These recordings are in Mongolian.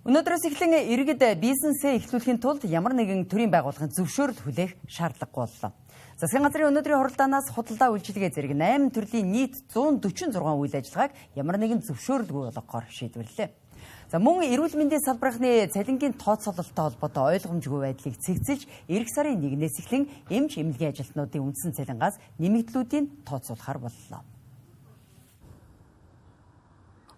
Өнөөдрөөс эхлэн иргэд бизнесээ эхлүүлэхийн тулд ямар нэгэн төрийн байгууллагын зөвшөөрөл хүлээх шаардлагагүй боллоо. Засгийн газрын өнөөдрийн хуралдаанаас худалдаа үйлчилгээ зэрэг 8 төрлийн нийт 146 үйл ажиллагааг ямар нэгэн зөвшөөрлгүй болгохоор шийдвэрлэлээ. За мөн эрүүл мэндийн салбарынхны цалингийн тооцоололттой холбоотой ойлгомжгүй байдлыг цэгцэлж ирэх сарын 1-ээс эхлэн эмч эмнэлгийн ажилтнуудын үндсэн цалингаас нэмэгдлүүдийг тооцоолохоор боллоо.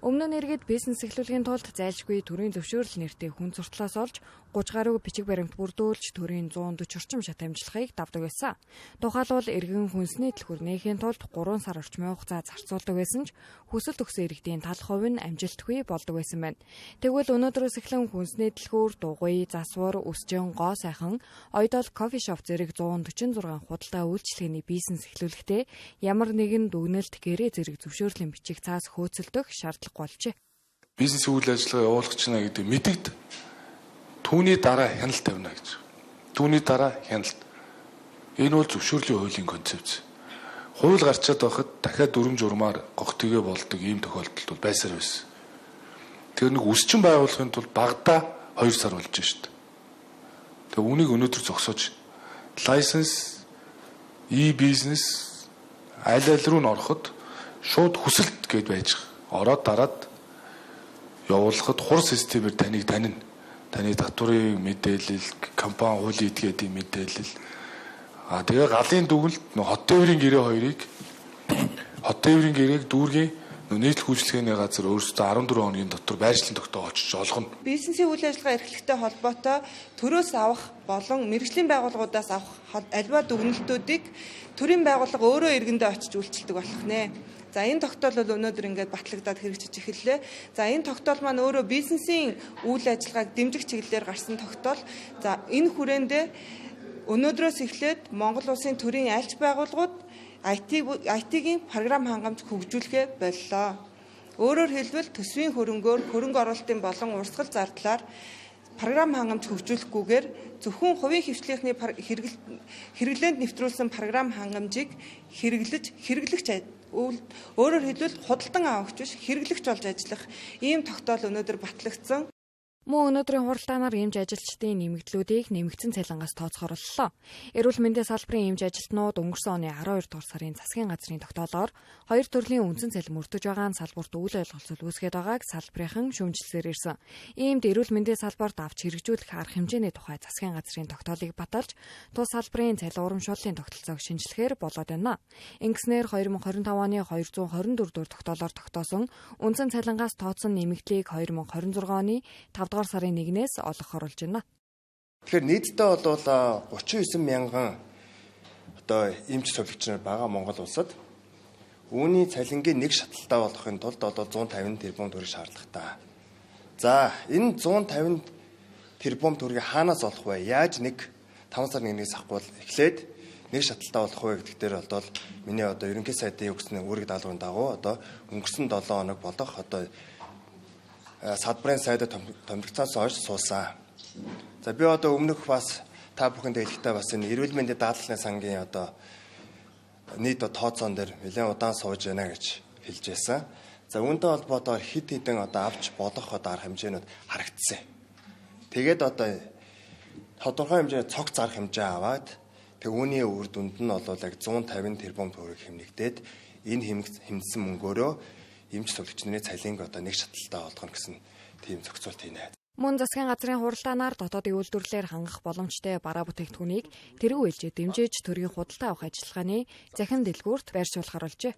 Өмнө нь иргэд бизнес эхлүүлэхийн тулд зайлшгүй төрийн зөвшөөрөл нэртэй хүн суртлаас олж 30 гаруй бичиг баримт бүрдүүлж төрийн 140 орчим шат амжилтыг давдаг байсан. Тухайлбал иргэн хүнсний түлхүүр нээхийн тулд 3 сар орчмын хугацаа зарцуулдаг байсан ч хүсэл төгсөн иргэдийн тал хувь нь амжилтгүй болдог байсан байна. Тэгвэл өнөөдрөөс эхлэн хүнсний түлхүүр, дугуй, засвар, үсжин, гоо сайхан, ойдол кофе шоп зэрэг 146 худалдаа үйлчилгээний бизнес эхлүүлэхдээ ямар нэгэн дүгнэлт, гэрээ зэрэг зөвшөөрлийн бичиг цаас хөөцөлдөх шаардлага болжээ. Бизнес үйл ажиллагаа явуулах гэж байна гэдэг мэдэгд түүний дараа хяналт тавина гэж. Түүний дараа хяналт. Энэ бол зөвшөөрлийн хуулийн концепц. Хууль гарчаад байхад дахиад дүрм журмаар гогтгийгээ болдог ийм тохиолдолд бол байсаар байсан. Тэр нэг үсчин байгуулахын тулд багадаа 2 сар болж шít. Тэгээ үүнийг өнөөдөр зогсоож license, e-business аль аль руу н ороход шууд хүсэлт гэд байж ороод дараад явуулахад хур системээр таныг танина. Таны татварын мэдээлэл, компани хуулийн этгээдийн мэдээлэл. А тэгээ галын дүгнэлт хот тээврийн гэрээ хоёрыг хот тээврийн гэрээг дүүргийн нийтлэх үйлчилгээний газар өөрсдөө 14 хоногийн дотор байршлан тогтоогоо очиж олгоно. Бизнесийн үйл ажиллагаа эрхлэхтэй холбоотой төрөөс авах болон мэргэжлийн байгууллагуудаас авах альва дүгнэлтүүдийг төрийн байгууллага өөрөө иргэндээ очиж үйлчилдэг болох нэ. За энэ тогтоол бол өнөөдөр ингээд батлагдаад хэрэгжиж эхэллээ. За энэ тогтоол маань өөрөө бизнесийн үйл ажиллагааг дэмжих чиглэлээр гарсан тогтоол. За энэ хүрээндээ өнөөдрөөс эхлээд Монгол улсын төрийн альч байгууллагууд IT-ийн програм хангамж хөгжүүлэхээ боллоо. Өөрөөр хэлбэл төсвийн хөрөнгөөр, хөрөнгө оруулалтын болон урсгал зардлаар програм хангамж хөгжүүлэхгүйгээр зөвхөн хувийн хвшлийнхний хэрэглээнд нэвтрүүлсэн програм хангамжийг хэрэглэж хэрэглэгч өөрөөр хэлбэл худалдан авагч биш хэрэглэгч болж ажиллах ийм тогтоол өнөөдөр батлагдсан. Мөн өнөөдрийн хуралдаанаар эмч ажилчдын нэмэгдлүүдийг нэмэгдсэн цалингаас тооцооллоо. Эрүүл мэндийн салбарын эмч ажилтнууд өнгөрсөн оны 12 дугаар сарын засгийн газрын тогтоолоор хоёр төрлийн үндсэн цалин мөрдөж байгаа нь салбарт үл ойлголцол үүсгээд байгааг салбарынхан шүүмжлэсээр ирсэн. Иймд эрүүл мэндийн салбарт авч хэрэгжүүлэх арга хэмжээний тухай засгийн газрын тогтоолыг баталж тус салбарын цалин урамшууллын тогтолцоог шинжлэхээр болоод байна. Ингэснээр 2025 оны 224 дугаар тогтоолоор тогтоосон үндсэн цалингаас тооцсон нэмэгдлийг 2026 оны 5 дугаар сарын 1-ээс олгохоор болж байна. Тэгэхээр нийтдээ бол 39 мянган одоо эмч совилгч нар байгаа Монгол улсад. Үүний цалингийн нэг шатлалтай болохын тулд бол 150 тэрбум төгрөг шаардлагатай. За энэ 150 тэрбум төгрөгийг хаанаас олох вэ? Яаж нэг 5 сарын 1-ээс авахгүй бол эхлээд нэг шатлалтай болох вэ гэдэг дээр бол миний одоо ерөнхий сайдын өгсөн үүрэг даалгаврын дагуу одоо өнгөрсөн 7 хоног болох одоо салбарын сайдад томилогдсоос хойш суусан. За би одоо өмнөх бас та бүхэнд хэлэхдээ бас энэ эрүүл мэндийн даатгалын сангийн одоо нийт тооцоон дээр нэлээд удаан сууж байна гэж хэлж байсан. За үүнтэй холбоотойгоор хэд хэдэн одоо авч болох одоо арга хэмжээнүүд харагдсан. Тэгээд одоо тодорхой хэмжээний цогц арга хэмжээ аваад тэг үүний үр дүнд нь бол яг 150 тэрбум төгрөг хэмнэгдээд энэ хэмнэсэн мөнгөөрөө эмч совилгч нарын цалинг одоо нэг шатлалтай болгоно гэсэн тийм зохицуулт хийнэ. Мөн засгийн газрын хуралдаанаар дотоодын үйлдвэрлэлээр хангах боломжтой бараа бүтээгдэхүүнийг тэргүү ээлжээ дэмжиж төрийн худалдаа авах ажиллагааны захин дэлгүүрт байршуулахар болжээ.